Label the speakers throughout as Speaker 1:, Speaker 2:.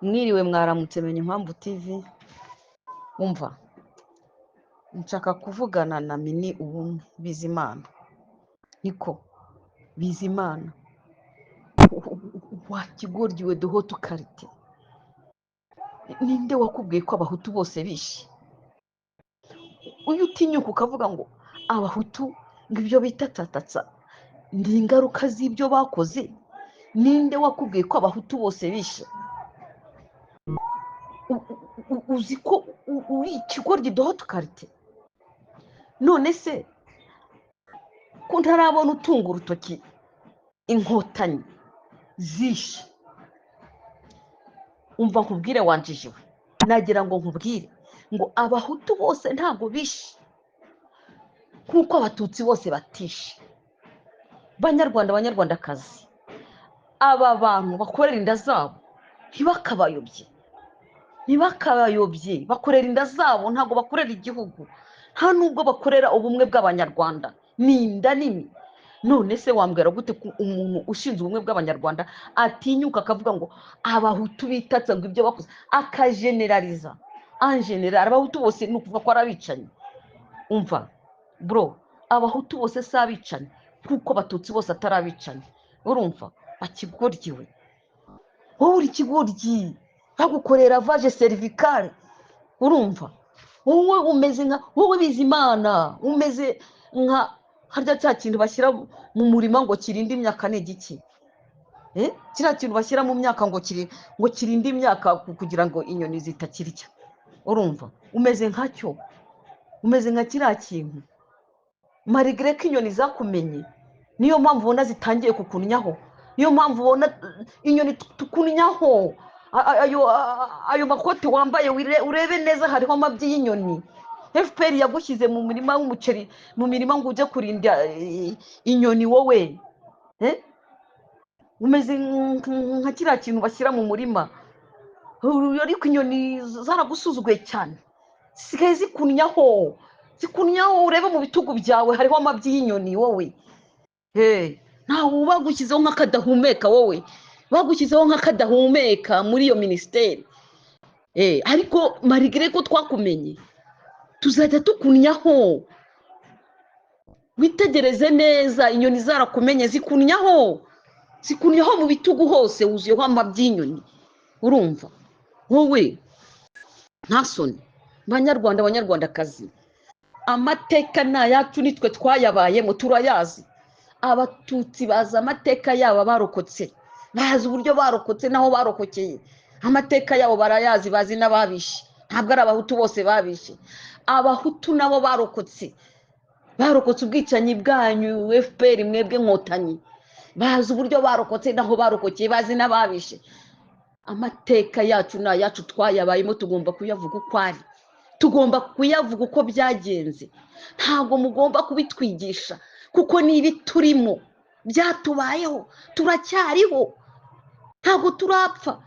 Speaker 1: Mwiriwe, mwaramutse, Menya Impamvu TV. Umva, nshaka kuvugana na Mini Ubumwe Bizimana. Niko Bizimana, wa kigoryi we de haute qualité, ninde wakubwiye ko Abahutu bose bishe? Uyu utinyuka ukavuga ngo Abahutu, ngo ibyo bita tatatsa ni ingaruka z'ibyo bakoze, ninde wakubwiye ko Abahutu bose bishe? Uzi ko uri ikigoryi de haute qualité? None se ko ntarabona utunga urutoki Inkotanyi zishe? Umva nkubwire, wanjijiwe, nagira ngo nkubwire ngo Abahutu bose ntabwo bishe nk'uko Abatutsi bose batishe. Banyarwanda, Banyarwandakazi, aba bantu bakorera inda zabo ntibakabayobye, ntibakabayobye. Bakorera inda zabo, ntabwo bakorera igihugu, nta nubwo bakorera ubumwe bw'Abanyarwanda. Ni inda nini. None se wambwira gute ko umuntu ushinzwe ubumwe bw'Abanyarwanda atinyuka akavuga ngo Abahutu bitatse, ngo ibyo bakoze, akageneraliza en général Abahutu bose, ni ukuvuga ko ari abicanyi? Umva bro, Abahutu bose si abicanyi kuko Abatutsi bose atari abicanyi. Urumva akigoryiwe? Wowe uri ikigoryi, bagukorera lavage cervicale. Urumva, wowe umeze nka, wowe Bizimana, umeze nka harya cya kintu bashyira mu murima ngo kirinde imyaka, ni igiki? Kiriya kintu bashyira mu myaka ngo kirinde imyaka kugira ngo inyoni zitakirya. Urumva, umeze nkacyo, umeze nka kiriya kintu. Malgré ko inyoni zakumenye, niyo mpamvu ubona zitangiye kukunnyaho, niyo mpamvu ubona inyoni tukunnyaho. Ayo makote wambaye, urebe neza, hariho amabyi y'inyoni. FPR yagushyize mu murima w'umuceri, mu mirima, ngo ujye kurinda inyoni. Wowe, eh? Umeze nka kiriya kintu bashyira mu murima. Ariko inyoni zaragusuzuguye cyane, zisigaye zikunnyaho, zikunnyaho. Urebe mu bitugu byawe, hariho amabyi y'inyoni. Wowe, hey, ntawe bagushyizeho nk'akadahumeka, wowe bagushyizeho nk'akadahumeka muri iyo minisiteri. Ariko malgré ko twakumenye, tuzajya tukunnyaho. Witegereze neza, inyoni zarakumenye, zikunnyaho, zikunnyaho mu bitugu hose, wuzuyeho amabyi y'inyoni. Urumva wowe, nta soni? Banyarwanda, Banyarwandakazi, amateka ni ayacu, nitwe twayabayemo, turayazi. Abatutsi bazi amateka yabo, barokotse bazi uburyo barokotse n'aho barokokeye. Amateka yabo barayazi, bazi n'ababishe. Ntabwo ari Abahutu bose babishe. Abahutu nabo barokotse, barokotse ubwicanyi bwanyu FPR, mwebwe Nkotanyi, bazi uburyo barokotse n'aho barokokeye, bazi n'ababishe. Amateka yacu ni ayacu, twayabayemo, tugomba kuyavuga uko ari, tugomba kuyavuga uko byagenze. Ntabwo mugomba kubitwigisha, kuko niba turimo byatubayeho, turacyariho, ntabwo turapfa,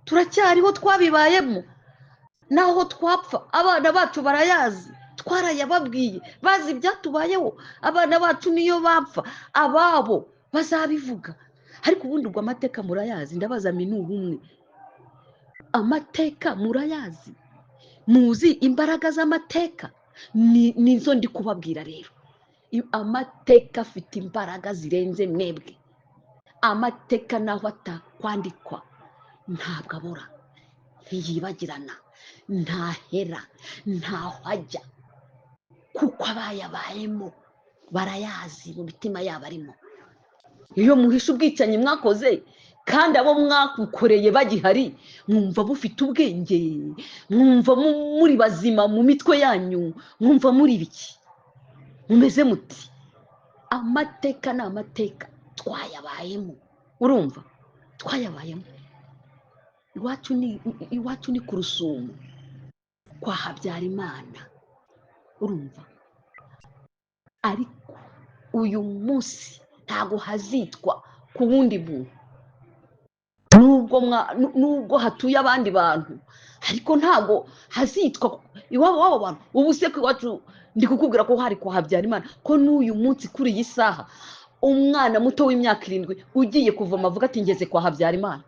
Speaker 1: turacyariho, twabibayemo. Naho twapfa, abana bacu barayazi, twarayababwiye, bazi ibyatubayeho. Abana bacu niyo bapfa, ababo bazabivuga. Ariko ubundi ubwo amateka murayazi? Ndabaza Minubumwe, amateka murayazi? Muzi imbaraga z'amateka? Nizo ndi kubabwira rero. Amateka afite imbaraga zirenze mwebwe. Amateka naho atakwandikwa, ntabwo abora, ntiyibagirana, ntahera, ntaho ajya, kuko abayabayemo barayazi, mu mitima yabo arimo. Iyo muhishe ubwicanyi mwakoze kandi abo mwakukoreye bagihari, mwumva mufite ubwenge? Mwumva muri bazima mu mitwe yanyu? Mwumva muri biki? Mumeze muti? Amateka ni amateka, twayabayemo. Urumva, twayabayemo. Iwacu ni ku Rusumo kwa Habyarimana. Urumva, ariko uyu munsi ntabwo hazitwa ku wundi muntu, nubwo hatuye abandi bantu, ariko ntabwo hazitwa iwabo w'abo bantu. Ubu se ku iwacu, ndi kukubwira ko hari kwa Habyarimana, ko n'uyu munsi kuri iyi saha umwana muto w'imyaka 7 ugiye kuvoma avuga ati: "Ngeze kwa Habyarimana."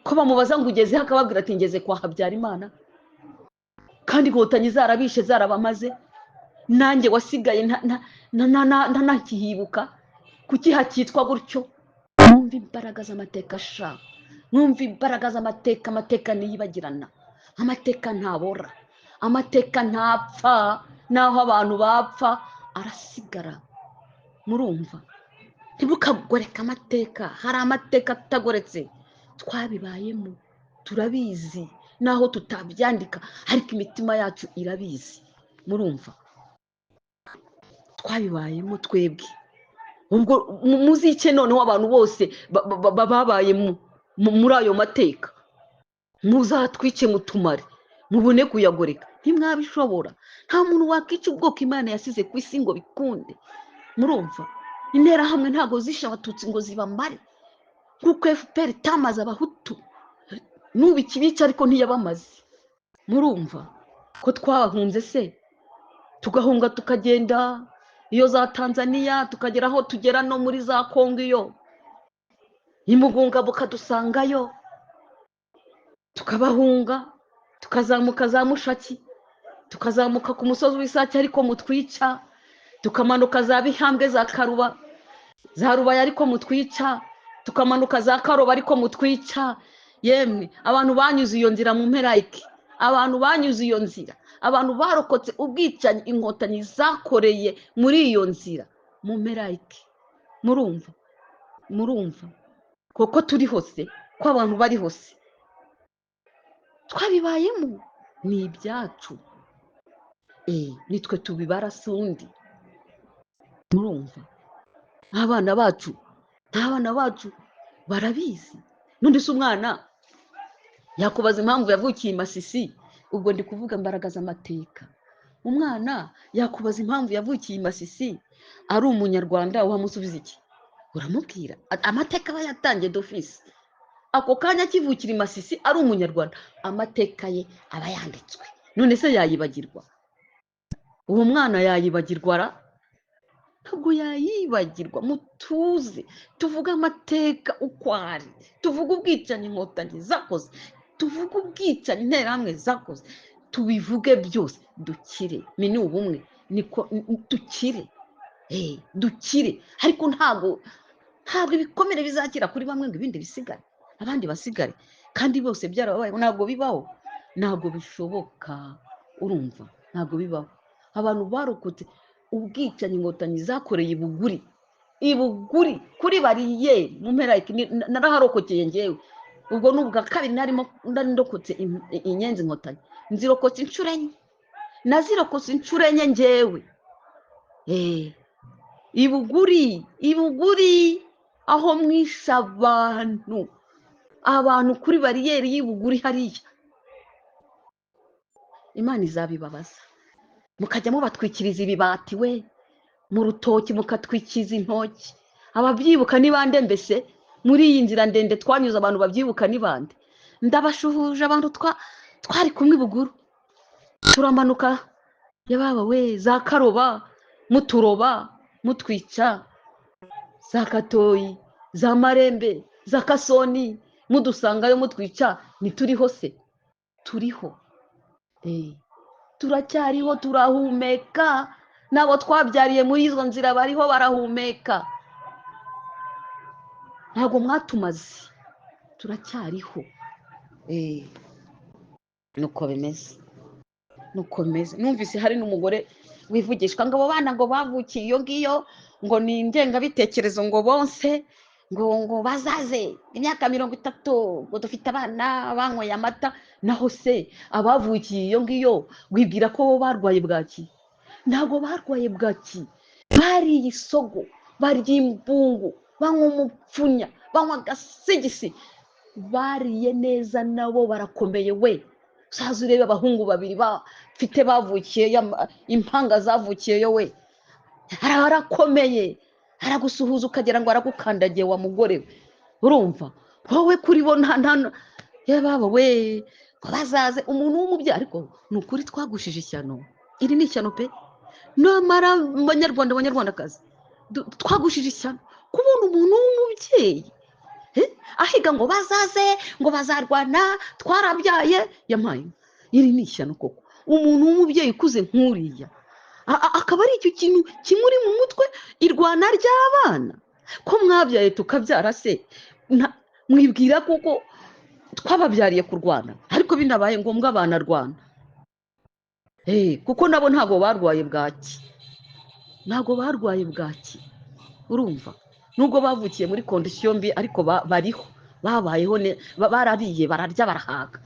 Speaker 1: Ko bamubaza ngo ugezeho, akababwira ati ngeze kwa Habyarimana, kandi inkotanyi zarabishe zarabamaze, nanjye wasigaye ntakihibuka. Kuki hakitwa gutyo? Mwumva imbaraga z'amateka sha, mwumva imbaraga z'amateka. Amateka ntiyibagirana, amateka ntabora, amateka ntapfa, naho abantu bapfa arasigara. Murumva? Ntibukagoreke amateka. Hari amateka atagoretse, twabibayemo, turabizi, naho tutabyandika ariko imitima yacu irabizi. Murumva? Twabibayemo twebwe. Ubwo muzice noneho abantu bose babaye muri ayo mateka, muzatwice mutumare mubone kuyagoreka. Ntimwabishobora. Nta muntu wakica ubwoko Imana yasize ku isi ngo bikunde. Murumva? Interahamwe ntabwo zishe abatutsi ngo zibamare, kuko FPR itamaze abahutu, n'ubu ikibica ariko ntiyabamaze. Murumva ko twahunze se, tugahunga tukagenda iyo za Tanzania, tukagera aho tugera no muri za Kongo, iyo imugunga bukadusangayo, tukabahunga, tukazamuka za Mushaki, tukazamuka ku musozi w'Isake ariko mutwica, tukamanuka za Bihambwe, za Karuba, za Rubaya ariko mutwica, tukamanuka za Karoba ariko mutwica. Yemwe abantu banyuze iyo nzira mu mpera iki, abantu banyuze iyo nzira, abantu barokotse ubwicanyi inkotanyi zakoreye muri iyo nzira mu mpera iki. Murumva? Murumva koko turi hose, ko abantu bari hose, twabibayemo, ni ibyacu, nitwe tubibara sundi. Murumva? Abana bacu, n'abana bacu barabizi. None se umwana yakubaza impamvu yavukiye i Masisi? Ubwo ndi kuvuga imbaraga z'amateka. Umwana yakubaza impamvu yavukiye i Masisi ari umunyarwanda, wamusubiza iki? Uramubwira amateka aba yatangiye d'office ako kanya akivukira i Masisi ari umunyarwanda, amateka ye aba yanditswe. None se yayibagirwa? Uwo mwana yayibagirwa ra? Ntabwo yayibagirwa. Mutuze tuvuge amateka uko ari, tuvuge ubwicanyi inkotanyi zakoze, tuvuge ubwicanyi interahamwe zakoze, tubivuge byose, dukire. Mini ubumwe niko dukire, dukire. Ariko ntabwo ibikomere bizakira kuri bamwe ngo ibindi bisigare, abandi basigare, kandi bose byarababayeho. Ntabwo bibaho, ntabwo bishoboka. Urumva? Ntabwo bibaho. Abantu barokotse ubwicanyi inkotanyi zakoreye ibuguri, ibuguri kuri bariyeri mu mpera naraharokokeye ngewe. Ubwo ni ubwa kabiri narimo ndokotse inyenzi inkotanyi, nzirokotse inshuro enye, nazirokotse inshuro enye ngewe. Ibuguri, ibuguri aho mwishe abantu, abantu kuri bariyeri y'ibuguri hariya, Imana izabibabaza. Mukajya mubatwikiriza ibibati we mu rutoki, mukatwikiza intoki. Ababyibuka ni bande mbese? Muri iyi nzira ndende twanyuze abantu babyibuka ni bande? Ndabashuhuje abantu twari kumwe ibuguru, turamanuka yababa we za Karoba, muturoba mutwica, za Katoyi, za Marembe, za Kasoni, mudusangayo mutwica. Ntituriho se? Turiho, turacyariho, turahumeka. Nabo twabyariye muri izo nzira bariho barahumeka. Ntabwo mwatumaze, turacyariho. Nuko bimeze, nuko bimeze. Numvise hari n'umugore wivugishwa ngo abo bana ngo bavukiye iyo ngiyo ngo ni ingengabitekerezo, ngo bonse ngo bazaze imyaka 30 ngo dufite abana banyweye amata. Naho se abavukiye iyo ngiyo wibwira ko bo barwaye bwaki? Ntabwo barwaye bwaki, bariye isogo, barya imbungu, banywa umupfunya, banywa agasigisi, bariye neza, nabo barakomeye we. Uzaze urebe abahungu babiri bafite bavukiye, impanga zavukiyeyo we, arakomeye, aragusuhuza ukagira ngo aragukandagiye wa mugore we. Urumva wowe kuri bo nta yababa we ngo bazaze umuntu w'umubyeyi. Ariko ni ukuri twagushije ishyano, iri ni ishyano pe. Namara banyarwanda banyarwandakazi, twagushije ishyano kubona umuntu w'umubyeyi Ahiga ngo bazaze, ngo bazarwana, twarabyaye. Yampaye iri ni ishyano koko. Umuntu w'umubyeyi ukuze nk'uriya akaba ari icyo kintu kimuri mu mutwe, irwana ry'abana. Ko mwabyaye tukabyara se, mwibwira kuko twababyariye kurwana? Ariko binabaye ngombwa banarwana, kuko nabo ntabwo barwaye bwaki, ntabwo barwaye bwaki. Urumva, nubwo bavukiye muri condition mbi, ariko bariho, babayeho, barariye, bararya, barahaga.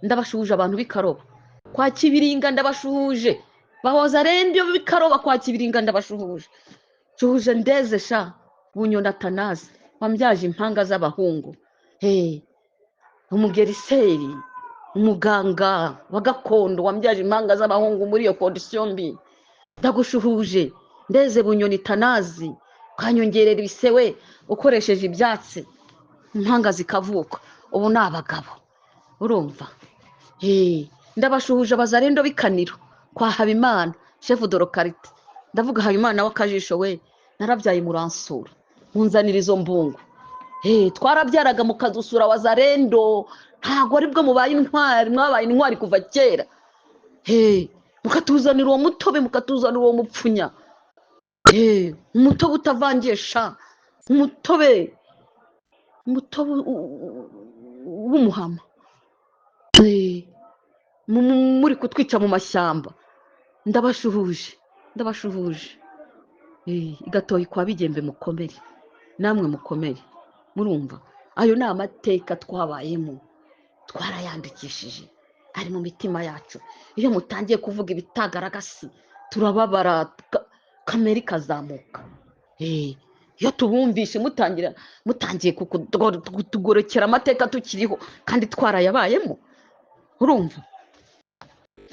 Speaker 1: Ndabashuhuje abantu b'Ikaroba kwa Kibiringa, ndabashuhuje bahoza rendo b'Ikaroba kwa Kibiringa, ndabashuhuje. Shuhuje ndeze sha Bunyoni Tanazi wambyaje impanga z'abahungu, umugeriseri, umuganga wa gakondo wambyaje impanga z'abahungu muri iyo condition mbi. Ndagushuhuje ndeze Bunyoni Tanazi, ukanyongerera ibisewe ukoresheje ibyatsi, impanga zikavuka, ubu ni abagabo. Urumva, ndabashuhuje abazarendo b'ikaniro kwa Habimana chef de localité. Ndavuga Habimana w'akajisho we, narabyaye muransura, munzanira izo mbungu. Twarabyaraga mukadusura wazarendo, ntabwo aribwo mubaye intwari, mwabaye intwari kuva kera. Mukatuzanira uwo mutobe, mukatuzanira uwo mupfunya, umutobe utavangiye sha, umutobe w'umuhama. Muri kutwica mu mashyamba. Ndabashuhuje, ndabashuhuje. Igatoyi kwa Bigembe, mukomere namwe, mukomere. Murumva, ayo ni amateka twabayemo, twarayandikishije, ari mu mitima yacu. Iyo mutangiye kuvuga ibitagaragasi turababara, kamere ikazamuka. Iyo tubumvishe mutangiye kutugorekera amateka tukiriho kandi twarayabayemo. Urumva,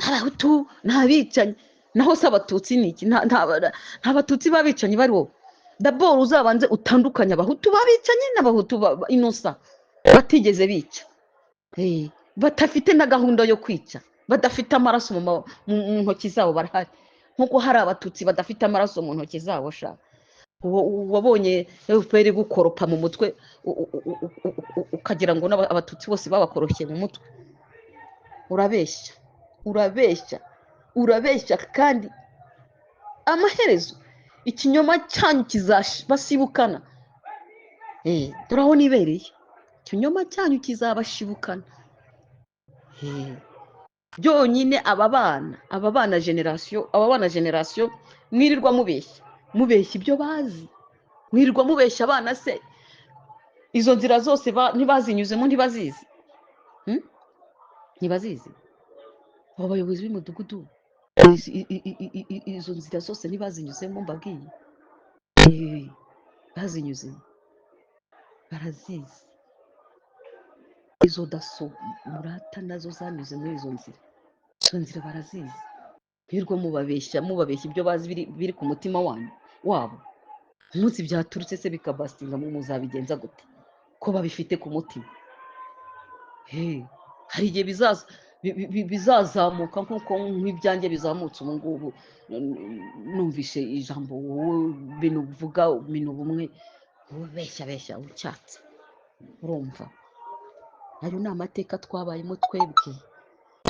Speaker 1: Abahutu ni abicanyi, naho se Abatutsi ni iki? Nta Batutsi b'abicanyi bariho. D'abord uzabanze utandukanye Abahutu b'abicanyi n'Abahutu innocent batigeze bica, badafite na gahunda yo kwica, badafite amaraso mu ntoki zabo. Barahari nk'uko hari Abatutsi badafite amaraso mu ntoki zabo sha. Wabonye FPR gukoropa mu mutwe, ukagira ngo Abatutsi bose babakoroshye mu mutwe. Urabeshya, urabeshya, urabeshya, kandi amaherezo ikinyoma cyanyu kizabasibukana. Dore aho nibereye, ikinyoma cyanyu kizabashibukana. Byonyine aba bana génération, aba bana génération mwirirwa mubeshya, mubeshya ibyo bazi, mwirirwa mubeshya abana se, izo nzira zose ntibazinyuzemo, ntibazizi? Ntibazizi? Abo bayobozi b'imidugudu izo nzira zose ntibazinyuzemo? Mbabwiye, bazinyuzemo, barazizi. Izo DASSO murata nazo zanyuze muri izo nzira, izo nzira barazizi. Mwirirwa mubabeshya, mubabeshya ibyo bazi biri ku mutima wanyu wabo. Umunsi byaturutse se bikabasitinga, muzabigenza gute ko babifite ku mutima? Hari igihe bizaza bizazamuka nk'uko nk'ibyanjye bizamutse ubu ngubu. Numvishe ijambo wowe bintu uvuga, bintu bumwe ubeshya beshya ucyatse. Urumva, ayo ni amateka twabayemo twebwe,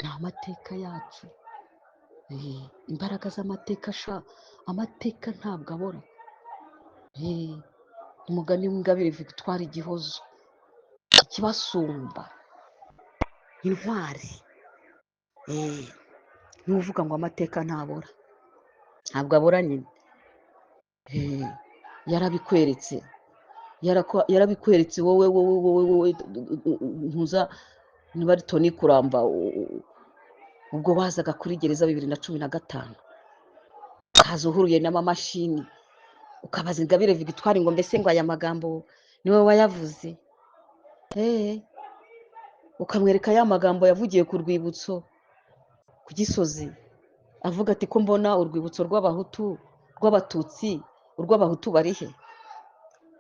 Speaker 1: ni amateka yacu. Imbaraga z'amateka sha, amateka ntabwo abora. Umugani w'Ingabire Victoire Igihozo, ikibasumba intwari, niwe uvuga ngo amateka ntabora. Ntabwo abora nyine. Yarabikweretse, yarabikweretse wowe, wowe, wowe, wowe ntuza niba ari Tony Kuramba, ubwo wazaga kuri gereza 2015, ukaza uhuruye n'amamashini, ukabaza Ingabire Victoire ngo mbese ngo aya magambo niwe wayavuze? Ukamwereka ya magambo yavugiye ku rwibutso ku Gisozi, avuga ati ko mbona urwibutso rw'Abahutu, rw'Abatutsi, urw'Abahutu barihe?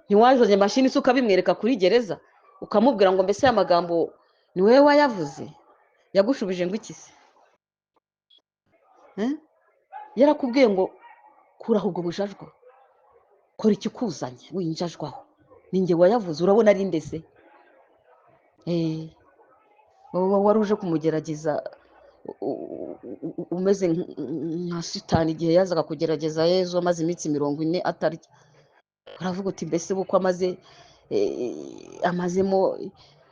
Speaker 1: Ntiwazanye mashini se ukabimwereka kuri gereza, ukamubwira ngo mbese aya magambo ni wowe wayavuze? Yagushubije ngo iki se? Eh? Yarakubwiye ngo kuraho ubwo bujajwa, kora ikikuzanye, winjajwaho. Ninjye wayavuze, urabona ari ndese? Wowe wari uje kumugerageza umeze nka shitani igihe yazaga kugerageza Yezu amaze iminsi 40 atarya. Uravuga uti mbese uko amazemo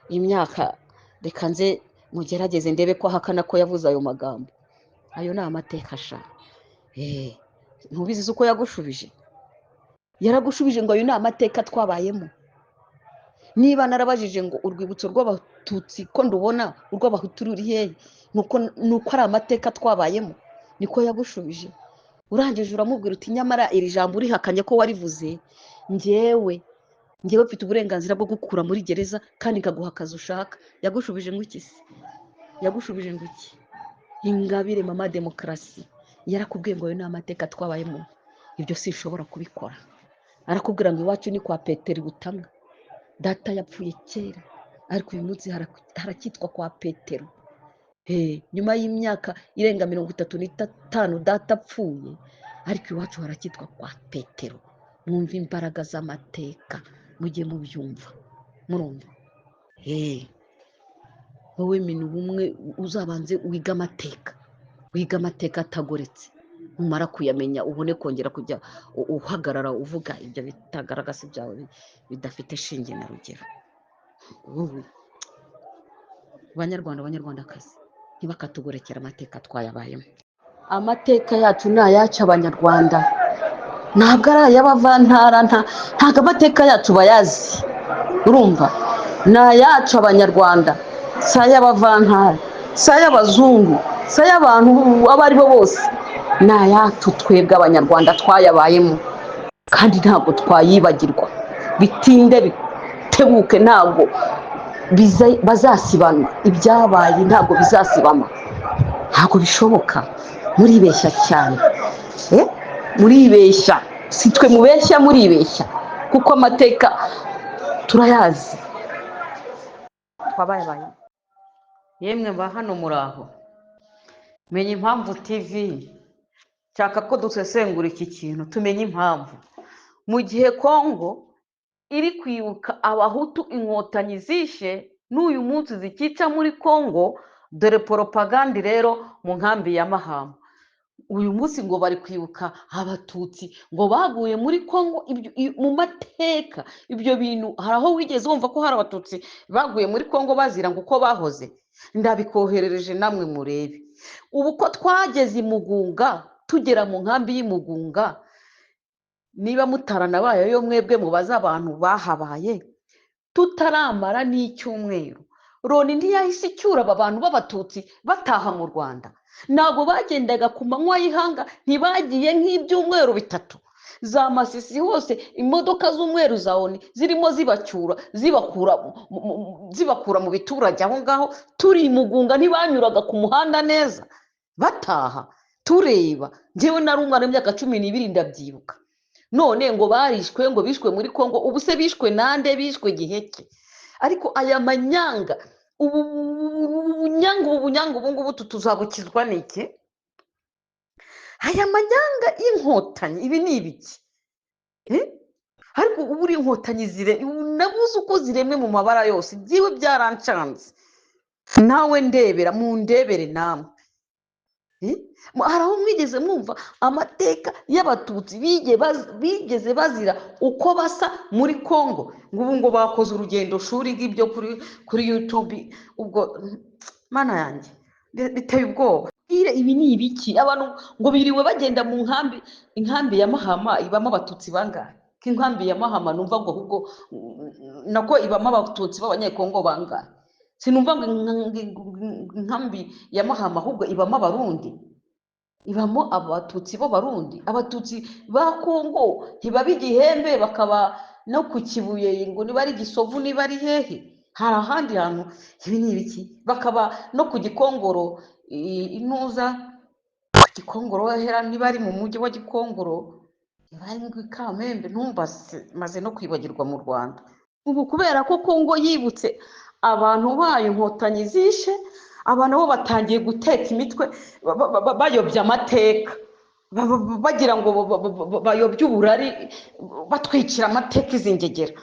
Speaker 1: imyaka, reka nze mugerageze ndebe ko ahakana ko yavuze ayo magambo. Ayo ni amateka sha. Ntubizi uko yagushubije? Yaragushubije ngo ayo ni amateka twabayemo. Niba narabajije ngo urwibutso rw'Abatutsi ko ndubona urw'Abahutu ruri hehe, nuko ari amateka twabayemo, niko yagushubije. Urangije uramubwira uti nyamara iri jambo urihakanye ko warivuze, njyewe mfite uburenganzira bwo gukura muri gereza kandi nkaguha akazi ushaka. Yagushubije ngo iki se? Yagushubije ngo iki? Ingabire mama demokarasi yarakubwiye ngo ayo ni amateka twabayemo, ibyo sinshobora kubikora. Arakubwira ngo iwacu ni kwa Petero Butamwa, data yapfuye kera, ariko uyu munsi harakitwa kwa Petero. Nyuma y'imyaka irenga 35 data apfuye, ariko iwacu harakitwa kwa Petero. Mwumva imbaraga z'amateka, mujye mubyumva, murumva. Wowe minu ubumwe uzabanze wiga amateka, wiga amateka atagoretse, numara kuyamenya ubone kongera kujya uhagarara uvuga ibyo bitagaragaza ibyawe bidafite shinge na rugero. Wowe Banyarwanda, Banyarwandakazi, ntibakatugorekera amateka twayabayemo. Amateka yacu ni ayacu Abanyarwanda, ntabwo ari ay'abavantara, ntabwo amateka yacu bayazi. Urumva, ni ayacu Abanyarwanda, si ay'abavantara, si ay'abazungu, si ay'abantu abo ari bo bose, ni ayacu twebwe Abanyarwanda twayabayemo, kandi ntabwo twayibagirwa. Bitinde bitebuke ntabwo bazasibana ibyabaye, ntabwo bizasibama, ntabwo bishoboka. Muribeshya cyane, muribeshya, si twe mubeshya, muribeshya, kuko amateka turayazi twabaye.
Speaker 2: Yemwe ba hano muraho, menya impamvu TV nshaka ko dusesengura iki kintu, tumenye impamvu. Mu gihe Kongo iri kwibuka Abahutu inkotanyi zishe n'uyu munsi zikica muri Kongo, dore propaganda rero mu nkambi ya Mahama. Uyu munsi ngo bari kwibuka Abatutsi ngo baguye muri Kongo. Mu mateka ibyo bintu hari aho wigeze wumva ko hari Abatutsi baguye muri Kongo bazira ngo uko bahoze? Ndabikoherereje namwe murebe. Ubu ko twageze i Mugunga, tugera mu nkambi y'Imugunga, niba mutaranabaye yo mwebwe mubaze abantu bahabaye, tutaramara n'icyumweru Loni ntiyahise icyura aba bantu b'Abatutsi bataha mu Rwanda. Ntabwo bagendaga ku manywa y'ihanga, ntibagiye nk'ibyumweru 3. Za Masisi hose imodoka z'umweru za ONU zirimo zibacyura, zibakura mu biturage aho ngaho. Turi i Mugunga ntibanyuraga ku muhanda neza bataha, tureba. Njyewe nari umwana w'imyaka 12 ndabyibuka. None ngo barishwe, ngo bishwe muri Kongo, ubu se bishwe nande? Bishwe giheke? Ariko aya manyanga, ubu bunyanga ubu ngubu tuzabukizwa n'iki? Aya manyanga y'inkotanyi, ibi ni ibiki? Ariko ubu uri inkotanyi nabuze uko ziremwe mu mabara yose, byiwe byarancanze. Nawe ndebera, mundebere namwe. Hari aho mwigeze mwumva amateka y'Abatutsi bigeze bazira uko basa muri Kongo? Ngo ubu ngo bakoze urugendo shuri ngibyo kuri YouTube. Ubwo mana yanjye biteye ubwoba. Ibi ni ibiki? Abantu ngo biriwe bagenda mu nkambi, inkambi ya Mahama ibamo Abatutsi bangahe? Inkambi ya Mahama numva ngo ahubwo nako ibamo Abatutsi b'Abanyekongo bangahe? Sinumva ngo inkambi ya Mahama ahubwo ibamo Abarundi, ibamo Abatutsi b'Abarundi. Abatutsi ba Kongo ntibaba igihembe, bakaba no ku Kibuye, ngo niba ari Gisovu, niba ari hehe, hari ahandi hantu. Ibi ni ibiki? Bakaba no ku Gikongoro, intuza ku Gikongoro hera, niba ari mu mujyi wa Gikongoro, niba ari i Kamembe, ntumva maze no kwibagirwa mu Rwanda. Ubu kubera ko Kongo yibutse abantu bayo inkotanyi zishe, abantu bo batangiye guteka imitwe, bayobya amateka, bagira ngo bayobye uburari, batwikira amateka izi ngegera.